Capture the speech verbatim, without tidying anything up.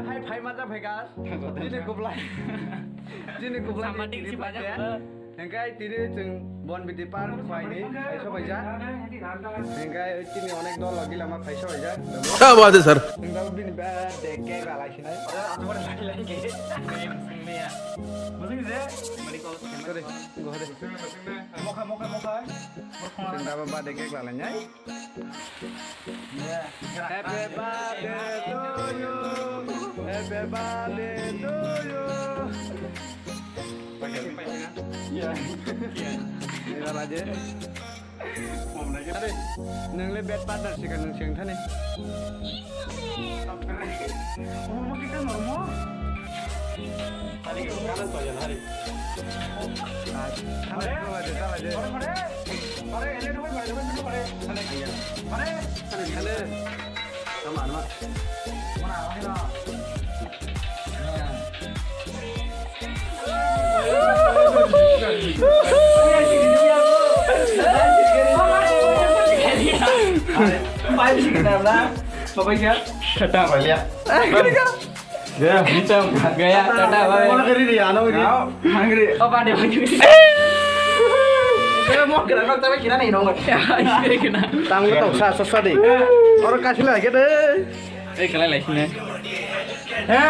Hai phai ma ja phai ka. Chini kublai. Chini kublai. Samadi ni si baja. Hingkai tini chwng Bonbidi Park phaini phai sobaijak. Hingkai chini onek dol logi lama phai sobaijak. Kya baat hai, sir? Hingkai bini birthday cake ralai sinai. Sorry, go ahead. Mokha, mokha, mokha. Chwng da birthday cake ralai nai. Happy birthday to you. Happy birthday to you. Ira laje. Are, nang le bad partner sika nang seng thani. Hari, kanan pajan hari. Hello. Tata, bye. Gaya, tata, bye. Hungry. Oh, pande, pande. Tang tong sa, sa, sa de. Oro kasi lagi de. Eh, kalai lai sini. He?